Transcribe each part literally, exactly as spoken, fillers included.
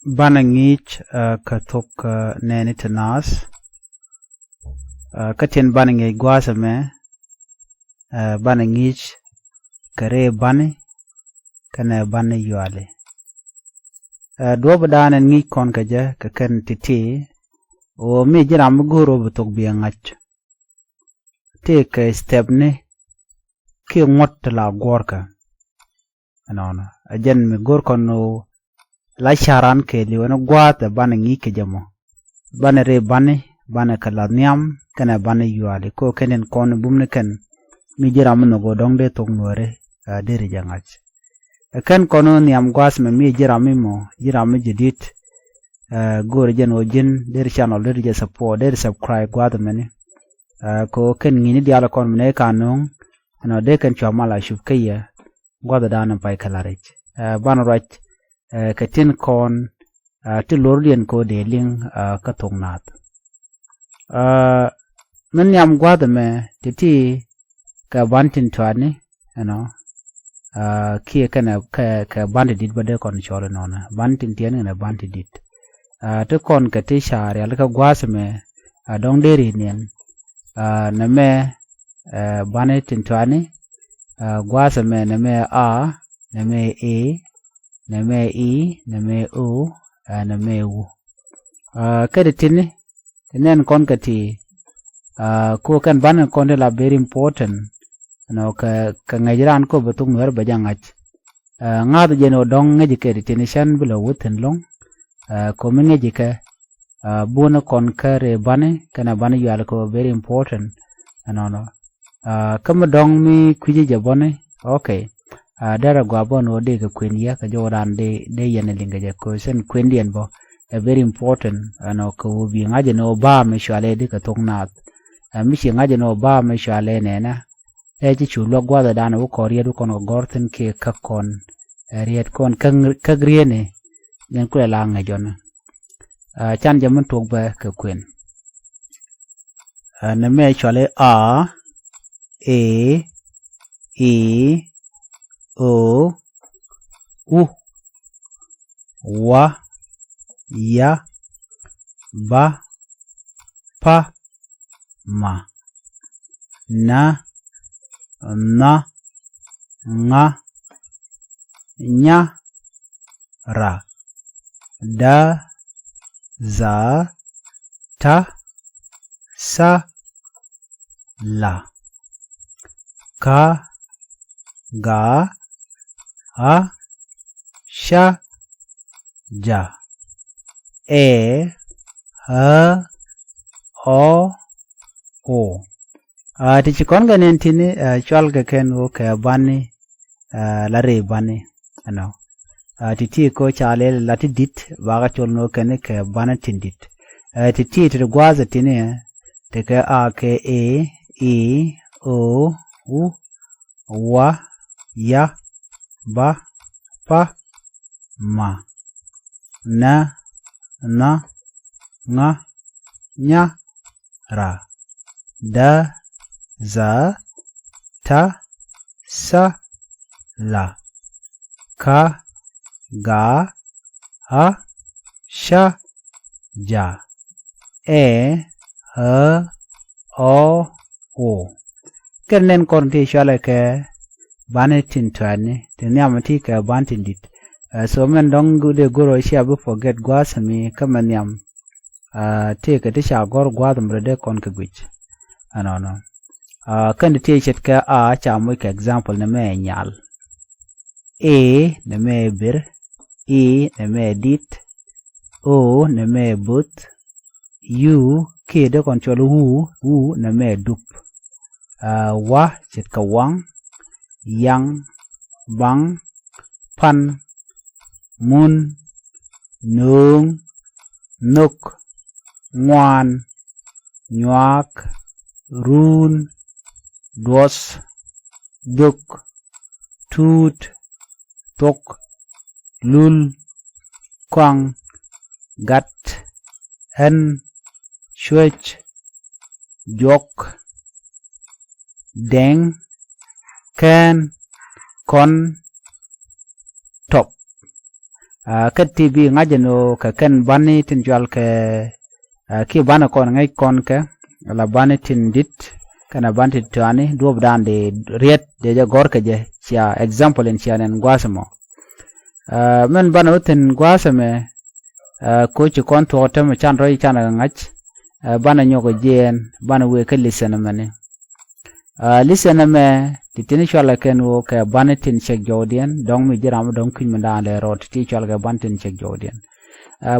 Banɛ ŋi̱i̱c kä thok nɛɛni ti naath. Kä tin banɛ ŋi̱i̱c gua̱a̱th ɛmɛ, banɛ ŋi̱i̱c kɛ rɛy bani kɛnɛ bani yuali. Duɔ̱ɔ̱p dan ɛn ŋi̱i̱c kɔn kɛ jɛ kɛ kɛn ti̱ti̱. Ɣöö mi ji̱ ram mi go̱o̱r ɣöö bi thok biɛ ŋa̱c, tëëkɛ step ni kiɛ ŋuɔ̱t ti la guɔ̱ɔ̱rkɛ. Ɛnɔnɔ ɛ jɛn mi go̱o̱r kɔn ɣöö la ca̱ran kɛɛliw ɛn gua̱a̱th ɛ banɛ ŋi̱i̱c kɛ jɛ mɔ. Banɛ rɛy bani, banɛ kɛ la nhiam kɛnɛ bani yuali, kɛ ɣöö kɛn in kɔn bumni kɛn mi ji̱ ram mi nhɔk ɣöö dɔ̱ŋ dee thok nuääri, deri jɛ ŋa̱c. Ɛ kɛn kɔn nhiam gua̱a̱th mɛ mi ji̱ ram mi mɔ, ji̱ ram mi ji̱ di̱t. Go̱o̱ri jɛn ɣöö ji̱n deri channel deri jɛ support, deri subscribe gua̱a̱th mɛni. Kɛ ɣöö kɛn ŋi̱i̱cni diaal kɔn mɛni ka nöŋ ɛnɔ dee kɛn cua mal a cup kä yɛ gua̱a̱th dan in pay kɛ la rɛc. Banɛ ruac kɛ tin kɔn ti lordiɛn kɛ ɣöö dee liŋ kä thok naath. Min nhiam gua̱a̱th ɛmɛ ti̱ti̱ kɛ ban tin tuaani ɛnɔ. Kiɛ kɛnɛ kɛ, kɛ ban ti di̱t bä dee kɔn cɔl ɛnɔnɔ, ban tin tiɛɛni kɛnɛ ban ti di̱t. Ti kɔn kɛ ti ca rialikä gua̱a̱th ɛmɛ, dɔ̱ŋ deri niɛn. Nɛmɛ bani tin tuaani, gua̱a̱th ɛmɛ nɛmɛ a, nɛmɛ e, nɛmɛ i, nɛmɛ o, nɛmɛ u. Kä ti tini ti nɛn kɔn kɛ ti, kɛ ɣöö kɛn bani kɔn ti la very important. Ɛnɔ kɛ, kɛ ŋäc raan kɛ ɣöö bɛ thok nuäär bɛ jɛ ŋa̱c. Ŋa̱th jɛn ɣöö dɔ̱ŋ ŋäc kɛ ti tini cän bi lɛ wä thi̱n lo̱ŋ. Kɛ ɣöö mi ŋäc kɛ, buni kɔn kä rɛy bani kɛnɛ bani yuali kɛ ɣöö very important. Ɛnɔnɔ kä mi dɔ̱ŋ mi kui̱ci jɛ buni, okay. Derɛ gɔaa bä ɛn ɣöö dee kɛ kuën yɛ kɛ jɔw raan dee, dee yɛn ɛ liŋ kɛ jɛ kɛ ɣöö cɛn kuëndiɛn bä ɛ very important. Ɛnɔ kɛ ɣöö bi ŋa̱c ɛn ɣöö ba̱a̱ mi cualɛ di kɛ thok naath. Ɛ mi ci ŋa̱c ɛn ɣöö ba̱a̱ mi cualɛ nɛnɛ. Ɛ ci cu luäk gua̱a̱th ɛ dan ɛ wä kɔn riet wä kɔn kɛ gɔ̱r thi̱n kiɛ käk kɔn. Ɛ riet kɔn käk, käk rietni. Jɛn kulɛ la ŋäc jɔni. Can jɛ min tuɔk bɛ kɛ kuën. Nɛmɛ cuali a, e, i, o, u, wa, ya, ba, pa, ma, na, nha, ŋa, nya, ra, da, dha, ta, tha, la, ka, ga, ɣa, ca, ja, ɛ, ɣä, ɔ, o. Ti ci kɔn kɛ nɛn tini cual kɛ kɛn ɣöö kɛ bani, la rɛy bani. Ɛnɔ ti ti kɛ ɣöö ca lɛl la ti di̱t bakɛ cɔl ni ɣöö kɛn kɛ bani tin di̱t. Ti ti ti gua̱a̱th tini ti kɛ a kɛ e, i, o, u, wa, ya, ba, pa, ma, na, nha, ŋa, nya, ra, da, dha, ta, tha, la, ka, ga, ɣa, ca, ja, ɛ, ɣä, ɔ, o. Kɛn nɛn kɔn ti cualɛ kɛ bani tin tuani ti nhiam ti kɛ ban tin di̱t. So mɛn dɔ̱ŋ dee go̱r ɣöö cia bi forget gua̱a̱th mi kä mɛ nhiam. Tëëkɛ ti ca gɔ̱r gua̱a̱th mi rɔ dee kɔn kɛ guic. Ɛnɔnɔ kɛn ti tëë ce̱tkɛ a ca moc kɛ example nɛmɛ nyal. E nɛmɛ bir, i nɛmɛ di̱t, o nɛmɛ bo̱th, u kiɛ dee kɔn cɔl wu, wu nɛmɛ dup. Wa ce̱tkɛ waŋ, yaŋ, baŋ, pan, mun, nööŋ, nhök, ŋuan, nyuaak, ruun, duɔth, dhök, tuut, thok, lul, kɔaŋ, gat, ɣän, cuec, juɔk, dɛŋ, kɛn, kɔn, tɔp. Kä ti bi ŋa̱c ɛn ɣöö kɛ kɛn bani tin cual kɛ kiɛ bani kɔn ŋäc kɔn kɛ la bani tin di̱t kɛnɛ bani tin tɔani duɔ̱ɔ̱p dan di riɛt dee jɛ gɔ̱r kɛ jɛ cia example in cia nɛn gua̱a̱th ɛmɔ. Mɛn banɛ wä thi̱n gua̱a̱th ɛmɛ koci kɔn thuɔ̱k tämɛ can rɔ̱c can kɛ ŋa̱c. Banɛ nyɔk jiɛɛn banɛ wëë kä listen ɛmɛni. Listen ɛmɛ ti tin cualɛ kɛn ɣöö kɛ bani tin cɛk jɔwdiɛn dɔ̱ŋ mi ji̱ ram dɔ̱ŋ kui̱ny mi da̱a̱n lɛ rɔɔd ti ti cualɛ kɛ bani tin cɛk jɔwdiɛn.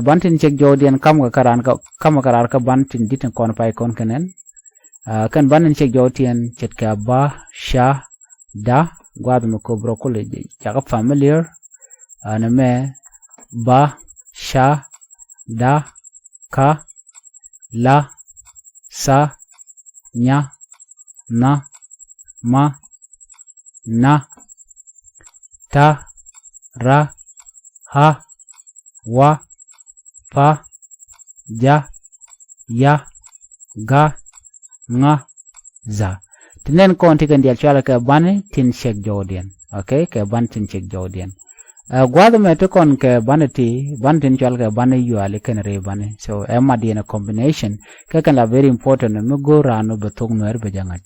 Bani tin cɛk jɔwdiɛn kamkɛ kɛ raan kamkɛ kɛ raan kä bani tin di̱t tin kɔn pay kɔn kɛ nɛn. Kɛn bani tin cɛk jɔwdiɛn ce̱tkɛ ba ca da gua̱a̱th mi köp rɔ kulɛ jakä familiar. Ɛn ɛmɛ ba ca da ka la tha nya nha ma na ta ra ha wa pa ja ya ga ŋa dha. Ti nɛn kɔn ti kɛn diaal cualɛ kɛ bani tin cɛk jɔwdiɛn. Okay, kɛ bani tin cɛk jɔwdiɛn. Gua̱a̱th ɛmɛ ti kɔn kɛ bani ti bani tin cual kɛ bani yuali kɛn ri bani. So ɛ mat yɛn ɛ combination kɛ kɛn la very important mi go̱o̱r raan bɛ thok nuɛɛr bɛ jɛ ŋa̱c.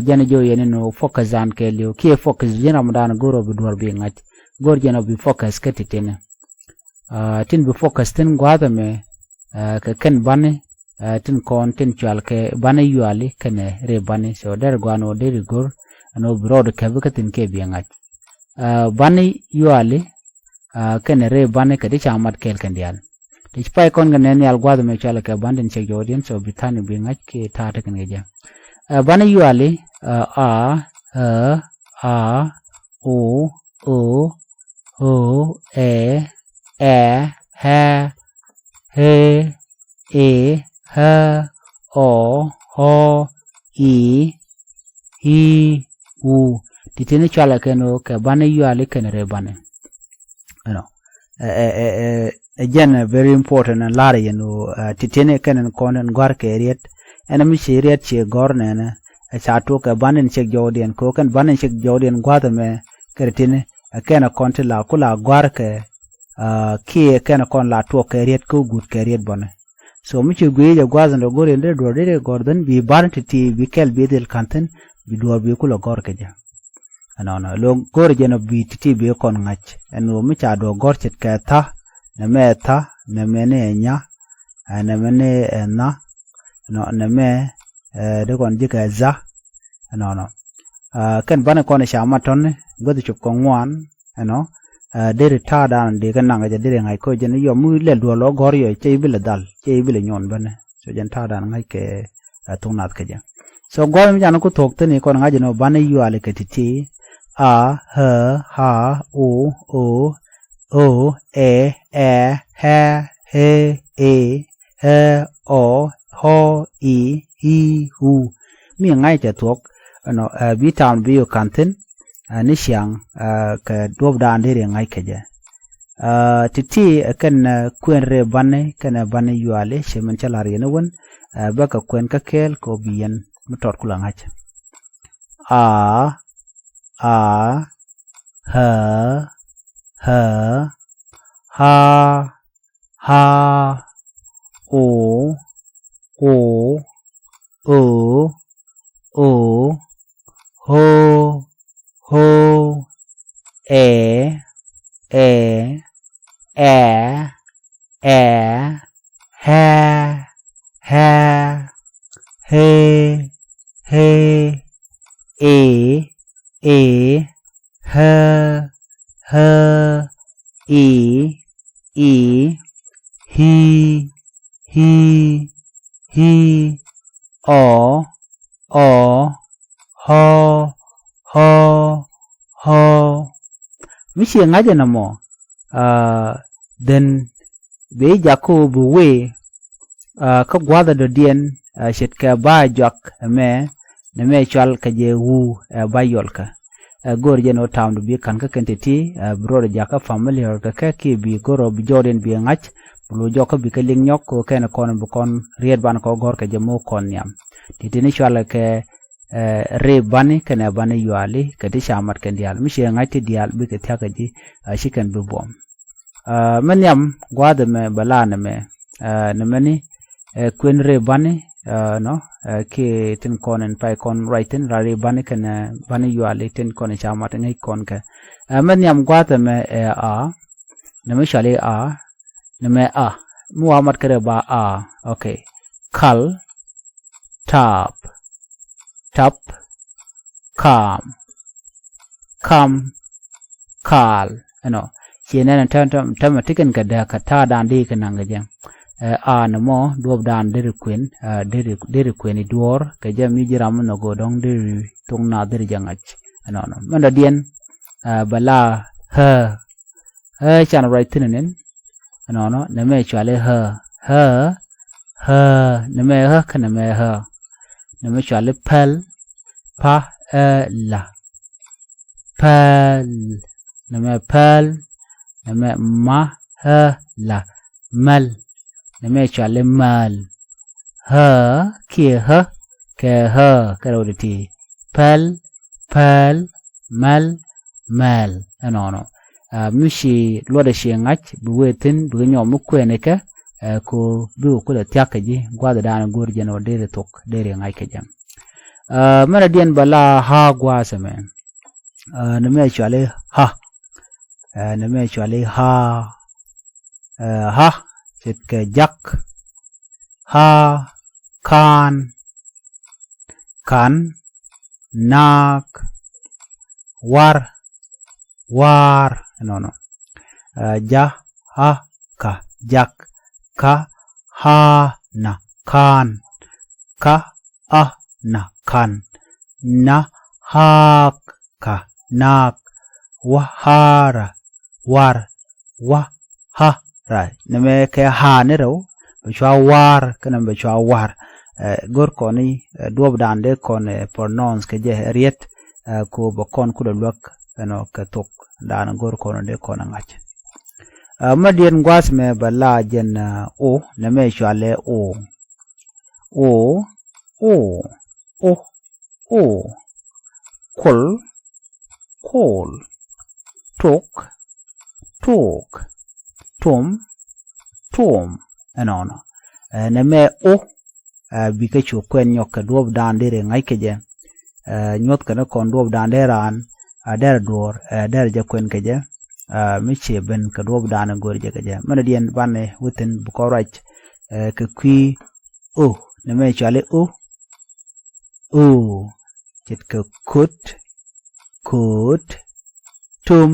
Jɛn jɔw yɛn ni focus dan kɛ liw kiɛ focus ji̱n ram dan go̱o̱r ɔ bi duɔ̱ɔ̱r bi ŋa̱c. Go̱o̱r jɛn ɔ bi focus kɛ ti tini. Tin bi focus tin gua̱a̱th ɛmɛ kɛ kɛn bani tin kɔn tin cual kɛ bani yuali kɛnɛ ri bani. So der gua̱a̱n wä deri go̱r ɛn wä bi rɔɔd kɛpi kä thin kɛ bi ŋa̱c. Bani yuali kɛnɛ ri bani kɛ ti ca mat kɛɛl kɛn diaal. Ti ci pay kɔn kɛ nɛn nhial gua̱a̱th ɛmɛ cual kɛ bani tin cɛk jɔwdiɛn. So bi tha̱a̱n bi ŋa̱c kɛ ta̱a̱ tekɛn kɛ jɛ. Bani yuali a ɛ a o o o ɛ ɛ hɛ hɛ e hɛ ɔ hɔ i hi u. Ti tini cualɛ kɛn ɣöö kɛ bani yuali kɛn ri bani. Ɛnɔ ɛ jɛn very important ɛn la̱rä yɛn ɣöö ti tini kɛn ɛn kɔn ɛn gua̱r kɛ riɛt. Ɛn mi ci riɛt ci gɔ̱r nɛnɛ ɛ ca tuɔk kɛ bani ni cɛk jɔwdiɛn kɛ ɣöö kɛn bani ni cɛk jɔwdiɛn gua̱a̱th ɛmɛ kɛ ri tini ɛ kɛn ɛ kɔn ti la ku la gua̱r kɛ kiɛ kɛn ɛ kɔn la tuɔk kɛ riɛt kä guut kɛ riɛt bɔni. So mi ci guic ɛ gua̱a̱th ni dɔ go̱r yɛn dee duɔ̱ɔ̱r dee gɔ̱r dhän bi bani ti ti bi kɛl bi dhil ka̱n thi̱n bi duɔ̱ɔ̱r bi kulɛ gɔ̱r kɛ jɛ. Ɛnɔnɔ lo go̱r jɛn ɔ bi ti ti bi kɔn ŋa̱c ɛn ɣöö mi ca duɔ̱ɔ̱r gɔ̱r ce̱tkɛ tha̱ nɛmɛ ɛ tha̱ nɛmɛ ni ɛ nya nɛmɛ ni ɛ nha nɛmɛ dee kɔn ji̱ kɛ dha. Ɛnɔnɔ kɛn bani kɔn ca mat tɔ̱ni guäth cop kɛ ŋuan ɛnɔ. Deri ta̱a̱ dan di kɛ naŋ kɛ jɛ deri ŋa̱c koc jɛn yɔ mi lɛl duɔl ɔ gɔ̱r yɔ cɛ i̱ bi lɛ dhal cɛ i̱ bi lɛ nyuɔn bäni. So jɛn ta̱a̱ dan ŋa̱c kɛ thok nath kɛ jɛ. So gua̱th mi can ku thok thini kɔn ŋa̱c jɛn ɔ bani yuali kɛ ti̱ti̱ a ɛ ha o o o ɛ ɛ hɛ hɛ e ɛ ɔ hɔ i hi u. Mi ŋa̱c cɛ thuɔ̱k ɛnɔ ɛ bi ta̱a̱m bi yɔ ka̱n thi̱n. Ni ciaŋ kɛ duɔ̱p daan deri ŋa̱c kɛ jɛ. Ti̱ti̱ ɛ kɛn kuën rɛy bani kɛnɛ bani yuali ci min cä la̱r yɛn i̱ wän. Bä kɛ kuën kä kɛɛl kɛ ɔ bi yɛn mi tɔt kulɛ ŋa̱c. A a ä ä ha ha o o o o ho ho ɛ ɛ ɛ ɛ hɛ hɛ he he e e hä hä i i hi hi hi ɔ ɔ hɔ hɔ hɔ. Mi ciɛ ŋa̱cä nɔmɔ dhän bɛ jak kä ɣöö bi wëë kä gua̱a̱th ɛ dɔ̱diɛn ce̱tkɛ ba juak ɛmɛ nɛmɛ cual kɛ jɛ wu ɛ ba yɔlkä. Ɛ go̱o̱r jɛn ɣöö ta̱a̱mdu bi ka̱n kä kɛn ti̱ti̱ ɛ bi ruɔt ɛ jakä familiar kɛ kɛ kiɛ bi go̱o̱r ɣöö bi jɔɔdiɛn bi ɛ ŋa̱c bi lo̱c jɔk kä bi kɛ liŋ nyɔk kɛ kɛn kɔn bi kɔn riet ban kɔ gɔ̱r kɛ jɛ mo̱o̱k kɔn nhiam. Ti̱ti̱ ni cualɛ kɛ ri bani kɛnɛ bani yuali kɛ ti ca mat kɛn diaal mi ciɛ ŋa̱c ti diaal bikɛ thia̱k kɛ ji̱ a ci kɛn bi buɔ̱m. Ɛ, mɛ nhiam gua̱a̱th ɛmɛ bɛ la nɛmɛ. Ɛ, nɛmɛ ni, ɛ, kuën rɛy bani, ɛ, nɔ, ɛ, kiɛ tin kɔn in pay kɔn ruac thi̱n, la rɛy bani kɛnɛ bani yuali tin kɔn in ca mat ŋäc kɔn kɛ. Ɛ, mɛ nhiam gua̱a̱th ɛmɛ ɛ a, nɛmɛ cɔali a, nɛmɛ a, mi wa mat kɛ rɛy ba a, okay. Kal, tap, tap, kam, kam, kal. Ɛnɔ, ci nɛn tɛm, tɛm, tɛmɛ ti kɛn kɛ dääk kɛ ta̱a̱ dan dee kɛ naŋ kɛ jɛ. Ɛ, a nɛmɔ duɔ̱ɔ̱p dan deri kuën, ɛ, deri, deri kuën i̱ duɔ̱ɔ̱r kɛ jɛ mi ji̱ ram mi nhɔk go̱o̱r dɔ̱ŋ deri thok na deri jɛ ŋa̱c. Ɛnɔnɔ. Mɛn dɔ̱diɛn, ɛ, bɛ la ɣä. Ɣä can ruac thi̱n nin. Ɛnɔnɔ, nɛmɛ cɔali ɣä. Ɣä, ɣä, nɛmɛ ɣä kä nɛmɛ ɣä. Nɛmɛ cɔali päl, pa, ɛ, la. Päl, nɛmɛ päl, nɛmɛ ma, ɣä, la. Mäl, nɛmɛ cɔali mäl. Ɣä, kiɛ ɣä, kɛ ɣä, kɛ rɛw dee ti. Päl, päl, mäl, mäl. Ɛnɔnɔ. Ɛ, mi ci luɔtdɛ ci ŋa̱c, bi wee thi̱n, bi kɛ nyɔk mi kuɛɛni kɛ, ɛ, ko bi kɛ kulɛ thia̱k kɛ ji̱, gua̱a̱th dan go̱o̱r jɛn ɣöö deri thok, deri ŋa̱c kɛ jɛ. Ɛ, mɛn dɔ̱diɛn bɛ la ɣä gua̱a̱th ɛmɛ. Ɛ, nɛmɛ cɔali ɣä. Ɛ, nɛmɛ cɔali ɣä. Ɛ, ɣä, ce̱tkɛ jak. Ɣä, ka̱n, ka̱n, naak, war, war. Ɛnɔnɔ. Ɛ, ja, ɣä, ka, jak, ka, ɣä, na, ka̱n, ka, ɣä, na, ka̱n, na, ɣaak, ka, naak, wa, ɣaara, war, wa, ɣä, ra. Nɛmɛ kɛ ɣä ni rɛw, bɛ cua war, kɛnɛ bɛ cua war. Ɛ, go̱r kɔn i̱, ɛ, duɔ̱ɔ̱p dan dee kɔn, ɛ, pronounce kɛ jɛ, ɛ, riet, ɛ, ko bɛ kɔn kulɛ luäk, ɛnɔ, kɛ thok dan go̱r kɔn dee kɔn ɛ ŋa̱c. Ɛ, mɛ diɛn gua̱a̱th mɛ bɛ la jɛn, ɛ, o, nɛmɛ cɔalɛ o. O, o, o, o. Kol, kol. Tok, tok. Tom, tom. Ɛnɔnɔ. Ɛ, nɛmɛ o, ɛ, bikɛ cu kuɛn nyɔk kɛ duɔ̱ɔ̱p dan deri ŋa̱c kɛ jɛ. Ɛ, nyuɔ̱th kɛn kɔn duɔ̱ɔ̱p dan dee raan, ɛ, dɛr duɔ̱ɔ̱r, ɛ, dɛr jɛ kuɛn kɛ jɛ. Ɛ, mi ciɛ ben kɛ duɔ̱ɔ̱p dan go̱o̱r jɛ kɛ jɛ. Mɛn diɛn banɛ within bikɔ ruac, ɛ, kɛ kui̱ o, nɛmɛ cɔali o. O, ce̱tkɛ kot, kot, tom,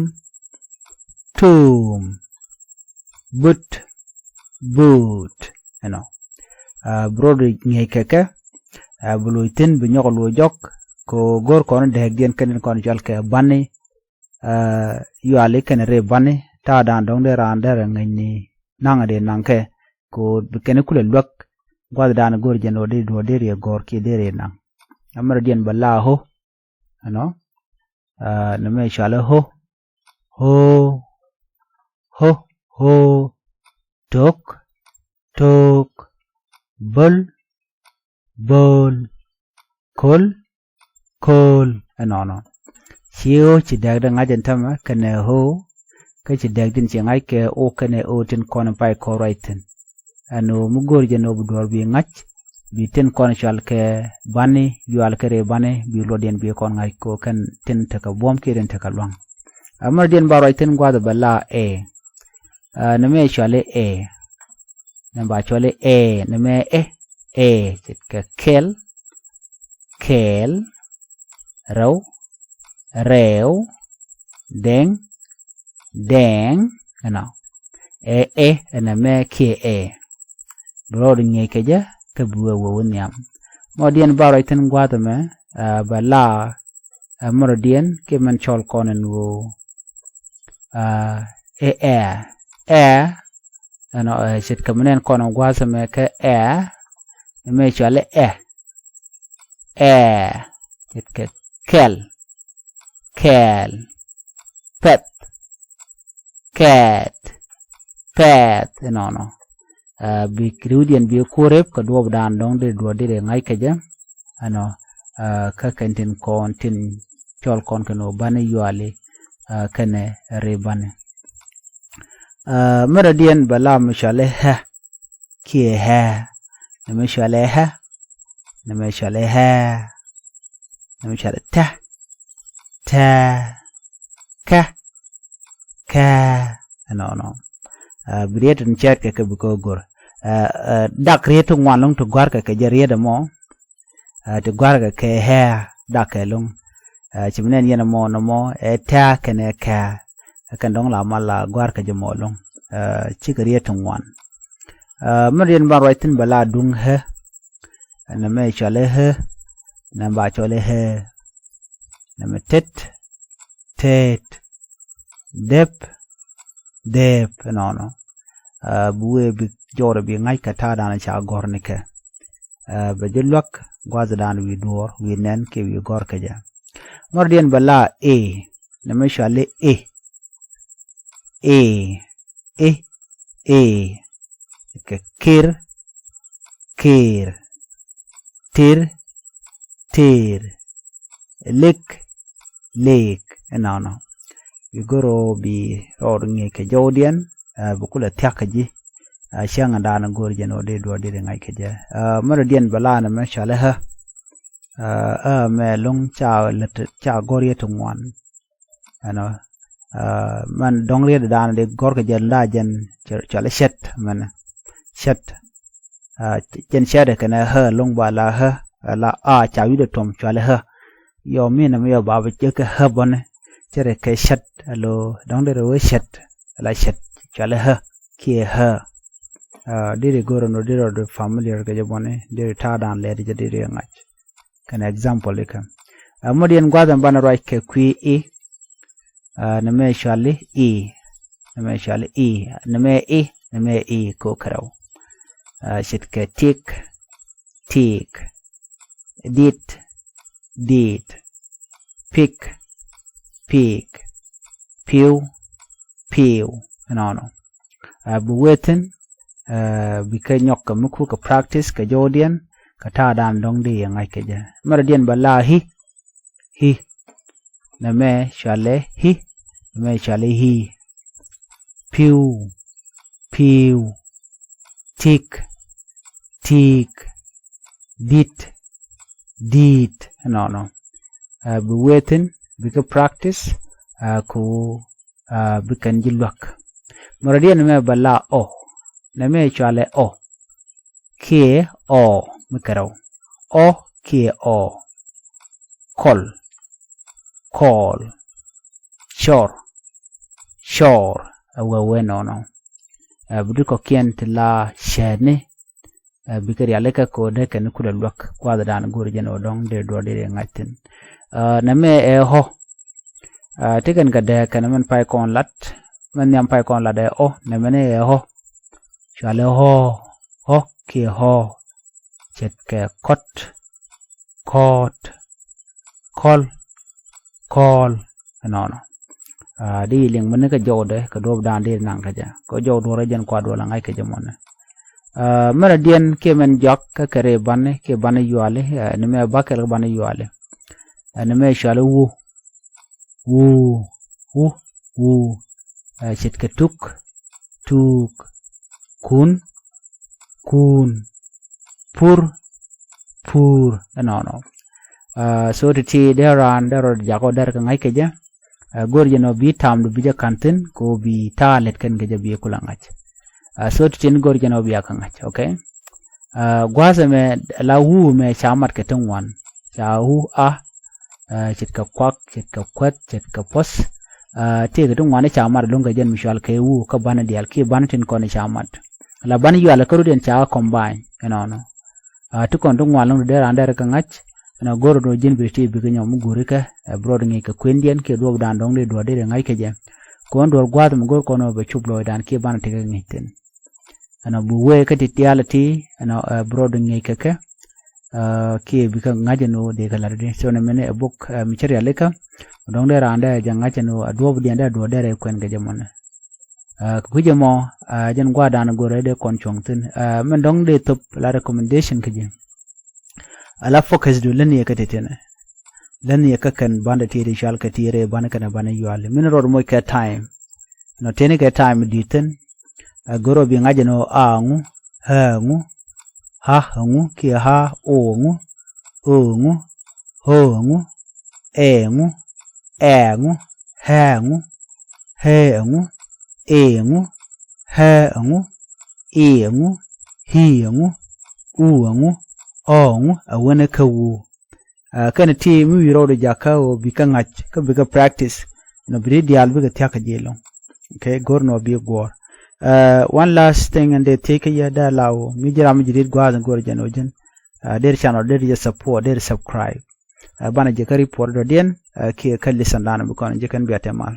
tom, but, but. Ɛnɔ. Ɛ, bi rɔɔd ŋi̱eec kɛ kɛ, ɛ, bi loc thi̱n bi nyɔk loc jɔk, kɛ go̱o̱r kɔn dääkdiɛn kɛn kɔn cɔal kɛ bani, ɛ, yuali kɛn ri bani, ta̱a̱ dan dɔ̱ŋ dee raan dee rɛ ŋäcni naŋ dee naŋ kɛ, kɛ bi kɛn kulɛ luäk, gua̱th dan go̱o̱r jɛn ɣöö dee duɔ̱ɔ̱r dee riɛ gɔ̱r kiɛ dee riɛ naŋ. Ɛmɛ rɔ diɛn bɛ la ɣö, ɛnɔ, ɛ, nɛmɛ cɔalɛ ɣö, ɣö, ɣö, ɣö, tok, tok, böl, böl, köl, köl. Ɛnɔnɔ. Ci ɣöö ci dääk dee ŋa̱c ɛn tämɛ kɛnɛ ɣöö, kä ci dääk din ci ŋa̱c kɛ o kɛnɛ o tin kɔn in pay kɔn ruac thi̱n. Ɛn ɣöö mi go̱o̱r jɛn ɣöö bi duɔ̱ɔ̱r bi ŋa̱c, bi tin kɔn cɔal kɛ bani, yual kɛ ri bani, bi luɔtdiɛn bi kɔn ŋa̱c kɛ ɣöö kɛn tin tekɛ buɔ̱m kiɛ tin tekɛ lua̱ŋ. Ɛmɛ diɛn ba ruac thi̱n gua̱a̱th bɛ la ɛ. Ɛ, nɛmɛ cɔali ɛ. Nɛmɛ ba cɔali ɛ, nɛmɛ ɛ, ɛ, ce̱tkɛ kɛl, kɛl, rɛw, rɛw, dɛŋ, dɛŋ, ɛnɔ. Ɛ, ɛ, ɛnɛ mɛ kiɛ ɛ. Bi rɔɔd ŋi̱eec kɛ jɛ, kä bi wee wee wä nhiam. Mɔ diɛn ba ruac thi̱n gua̱a̱th ɛmɛ, ɛ, bɛ la, ɛ, mɔ rɔ diɛn, kiɛ mɛn cɔl kɔn ɛn ɣöö, ɛ, ɛ, ɛ, ɛ, ɛnɔ, ɛ, ce̱tkɛ mi nɛn kɔn ɛ gua̱a̱th ɛmɛ kɛ ɛ, ɛmɛ cɔalɛ ɛ, ɛ, ce̱tkɛ kɛl, kɛɛl, pɛth, kɛɛt, pɛɛth, ɛnɔnɔ. Ɛ, bi riwdiɛn bi kuɔr rep kɛ duɔ̱ɔ̱p dan dɔ̱ŋ dee duɔ̱ɔ̱r dee ŋa̱c kɛ jɛ, ɛnɔ, ɛ, kä kɛn tin kɔn tin cɔl kɔn kɛn ɣöö bani yuali, ɛ, kɛnɛ ri bani. Mɛ rɔ̱diɛn bɛ la mi cɔal i̱ ɣä kiɛ ɣää. Nɛ mɛ cɔal i̱ ɣä. Nɛ mɛ cɔal i̱ ɣää. Nɛ mɛ cɔal i̱ tɛ. Tɛ. Kɛ. Kɛ. Ɛnɔnɔ. Bi riet in cɛɛt kɛ kɛ bi kɛ go̱r. Dak riet ti ŋuan lo̱ŋ ti gua̱r kɛ kɛ jɛ riet ɛmɔ. Ti gua̱r kɛ kɛ ɣää dak kɛ lo̱ŋ. Ci mi nɛn yɛn ɛmɔ nɔmɔ ɛ tɛ kɛnɛ kɛ. Ɛ kɛn dɔ̱ŋ la mal la gua̱r kɛ jɛ mɔ lo̱ŋ. Cikɛ riet ti ŋuan. Mɛ riet in ban ruac thi̱n bɛ la duŋ ɣä. Nɛ mɛ cɔal i̱ ɣä. Nɛ ba cɔal i̱ ɣä. Nɛ mɛ tet. Tet. Dep. Dep. Ɛnɔnɔ. Bi wee bi jɔwdɛ bi ŋa̱c kɛ ta̱a̱ da̱a̱n ca gɔ̱r ni kɛ. Bɛ ji̱ luäk gua̱th da̱a̱n wi̱i̱ duɔ̱ɔ̱r wi̱i̱ nɛn kiɛ wi̱i̱ gɔ̱r kɛ jɛ. Mɛ rɔ̱diɛn bɛ la i̱. Nɛ mɛ cɔal i̱ i̱. I̱. I̱. I̱. Kɛ kir. Kir. Tir. Tir. Lik. Lik. Ɛnɔnɔ. Bi go̱r ɔ bi rɔɔd ŋi̱i̱c kɛ jɔwdiɛn. Bi kulɛ thia̱k kɛ ji̱. Cäŋ da̱a̱n go̱r jɛn ɔ dee duɔ̱ɔ̱r dee ri ŋa̱c kɛ jɛ. Mɛ rɔ̱diɛn bɛ la nɛ mɛ cɔal i̱ ɣä. Ɣä mɛ lo̱ŋ ca lät ca gɔ̱r yɛ ti ŋuan. Ɛnɔ. Mɛn dɔ̱ŋ riet da̱a̱n dee gɔ̱r kɛ jɛ la jɛn cɔal i̱ cɛt mɛn. Cɛt. Jɛn cɛt kɛnɛ ɣä lo̱ŋ ba la ɣä. La a ca wi̱dɛ tuɔm cɔal i̱ ɣä. Yɔ mi nɛ mi yɔ ba bi jek kɛ ɣä bɔni. Cɛ rɛ kɛ cɛt alo dɔ̱ŋ dee rɛ wee cɛt. La cɛt cɔal i̱ ɣä kiɛ ɣä. Dee ri go̱r ɛn rɔ dee rɔ dee familiar kɛ jɛ bɔni dee ri ta̱a̱ da̱a̱n lɛɛt jɛ dee ri ŋa̱c. Kɛn example ikɛ. Mɔ diɛn gua̱th ɛn banɛ ruac kɛ kui̱ i̱. Nɛ mɛ cɔal i̱ i̱. Nɛ mɛ cɔal i̱ i̱. Nɛ mɛ i̱. Nɛ mɛ i̱ ko̱ kärɛw. Ce̱tkɛ tik. Tik. Dit. Dit. Pik. Pik. Piw. Piw. Ɛnɔnɔ. Bi wee thi̱n. Bi kɛ nyɔk kɛ mi kukɛ practice kɛ jɔwdiɛn kɛ ta̱a̱ da̱a̱n dɔ̱ŋ di yɛ ŋa̱c kɛ jɛ. Mɛ rɔ̱diɛn bɛ la hi̱. Hi̱. Nɛ mɛ cɔalɛ hi̱. Nɛ mɛ cɔalɛ hi̱. Pi̱w. Pi̱w. Tik. Tik. Dit. Dit. Ɛnɔnɔ. Bi wee thi̱n bikɛ practice. Ku bi kɛn ji̱ luäk. Mɛ rɔ̱diɛn mɛ bɛ la ɔ. Nɛ mɛ cɔalɛ ɔ. Kiɛ ɔ mi kärɛw. Ɔ kiɛ ɔ. Kɔl. Kɔɔl. Cɔr. Cɔr. Ɛ wee wee nɔnɔ. Ɛ bi di kɔ̱kiɛn ti la cäätni. Ɛ bikɛ rialikä ko̱dɛ kɛn kulɛ luäk gua̱a̱th da̱a̱n go̱o̱ri jɛn ɔ dɔ̱ŋ dee duɔ̱ɔ̱r dee ŋa̱c thi̱n. Nɛ mɛ ɛ ɣɔ̱. Ti kɛn kɛ dee kɛn mɛn pay kɔn lat. Mɛn nhiam pay kɔn lat ɛ ɣɔ̱ nɛ mɛn ɛ ɣɔ̱. Cualɛ ɣɔ̱. Ɣɔ̱ kiɛ ɣɔ̱. Ce̱tkɛ kɔt. Kɔɔt. Kɔl. Kɔɔl. Ɛnɔnɔ. Di yi liŋ mɛn ni kɛ jɔwdɛ kɛ duɔ̱ɔ̱p da̱a̱n dee naŋ kɛ jɛ kɛ jɔw duɔ̱ɔ̱rä jɛn kua duɔ̱ɔ̱r la ŋa̱c kɛ jɛ mɔnɛ. Mɛn a diɛn kiɛ mɛn jɔak kä kɛ rɛy bani kiɛ bani yuali ni mɛ bakɛl kä bani yuali. Ni mɛ cuali wu. Wu. Wu. Wu. Ce̱tkɛ tuk. Tuk. Kun. Kun. Pur. Pur. Ɛnɔnɔ. So ti ti dee raan dee rɔ jakɔ dɛr kɛ ŋa̱c kɛ jɛ. Go̱r jɛ nɔ bi tam du bi jɛ ka̱n thi̱n ko bi ta̱a̱ lɛt kɛn kɛ jɛ bi kula ŋa̱c. So ti tin go̱r jɛ nɔ bi a kɛ ŋa̱c, okay. Gua̱a̱th ɛmɛ la wu mɛ ca mat kɛ ti ŋuan. Ca wu a. Ce̱tkɛ kuak, ce̱tkɛ kuäth, ce̱tkɛ puɔ̱th. Tëëkɛ ti ŋuan ca mat luŋ kɛ jɛn mi cual kɛ wu kä banɛ diaal kiɛ banɛ tin kɔn ca mat. La banɛ yual kä rut yɛn ca combine ɛnɔnɔ. Ti kɔn ti ŋuan luŋ dee raan dee rɛ kɛ ŋa̱c. Ɛnɔ go̱r ɛn ɣöö ji̱n bi ti bikɛ nyɔk mi guuri kɛ ɛ bi rɔɔd ŋi̱i̱c kɛ kuëndiɛn kiɛ duɔɔp dan dɔ̱ŋ dee duɔɔr dee rɛ ŋa̱c kɛ jɛ. Kɛ ɣöö duɔɔr gua̱a̱th mi go̱r kɔn ɣöö bɛ cop lɔɔcdan kiɛ banɛ tekɛ ŋi̱i̱c thi̱n. Ɛnɔ bi wee kä ti tial ti ɛnɔ bi rɔɔd ŋi̱i̱c kɛ kɛ. Kiɛ bikɛ ŋa̱c ɛn ɣöö dee kɛ la̱t di so nɛ mɛni ɛ bok mi cä rialikä. Dɔ̱ŋ dee raan dee jɛ ŋa̱c ɛn ɣöö a duɔɔp diɛn dee duɔɔr dee rɛ kuɛn kɛ jɛ mɔnɛ. Kɛ kui̱c ɛmɔ jɛn gua̱a̱r da̱a̱n go̱rɛ dee kɔn cuɔ̱ŋ thi̱n. Mɛn dɔ̱ŋ dee thop la recommendation kä ji̱. Ala focus du län yɛ kä ti̱ti̱nɛ. Län yɛ kä kɛn bandɛ ti̱i̱t i̱ cual kɛ ti̱i̱t rɛy bandɛ kɛn ɛ bandɛ yuali min rɔɔd moc kɛ time. Nɔ tëë ni kɛ time di̱i̱t thi̱n. Ɛ, go̱r ɔ bi ŋa̱c ɛn ɣöö a ɛŋu, ɛ ɛŋu, ha ɛŋu kiɛ ha o ɛŋu, ö ɛŋu, ho ɛŋu, ɛ ɛŋu, ɛ ɛŋu, hɛ ɛŋu, hɛ ɛŋu, e ɛŋu, hɛ ɛŋu, i ɛŋu, hi ɛŋu, u ɛŋu, ɔ ɛŋu, ɛ wänɛ kä wu. Ɛ, kɛnɛ ti mi wi̱i̱ rɔɔdɛ jakä ɣöö bikɛ ŋa̱c kä bikɛ practice. Nɔ bi ti diaal bikɛ thia̱k kä ji̱ ɛlɔ̱ŋ. Okay, go̱r nɔ bi guɔ̱ɔ̱r. Ɛ, one last thing ɛn dee thiec kä yɛ dee la ɣöö mi ji̱ ram mi ji̱ dit gua̱a̱th ɛn go̱r jɛn ɣöö ji̱n, ɛ, der channel, der jɛ support, der subscribe. Ɛ, banɛ jɛ kä report dɔ̱diɛn, ɛ, kiɛ kä listen dan bi kɔn ji̱ kɛn bia tɛmal.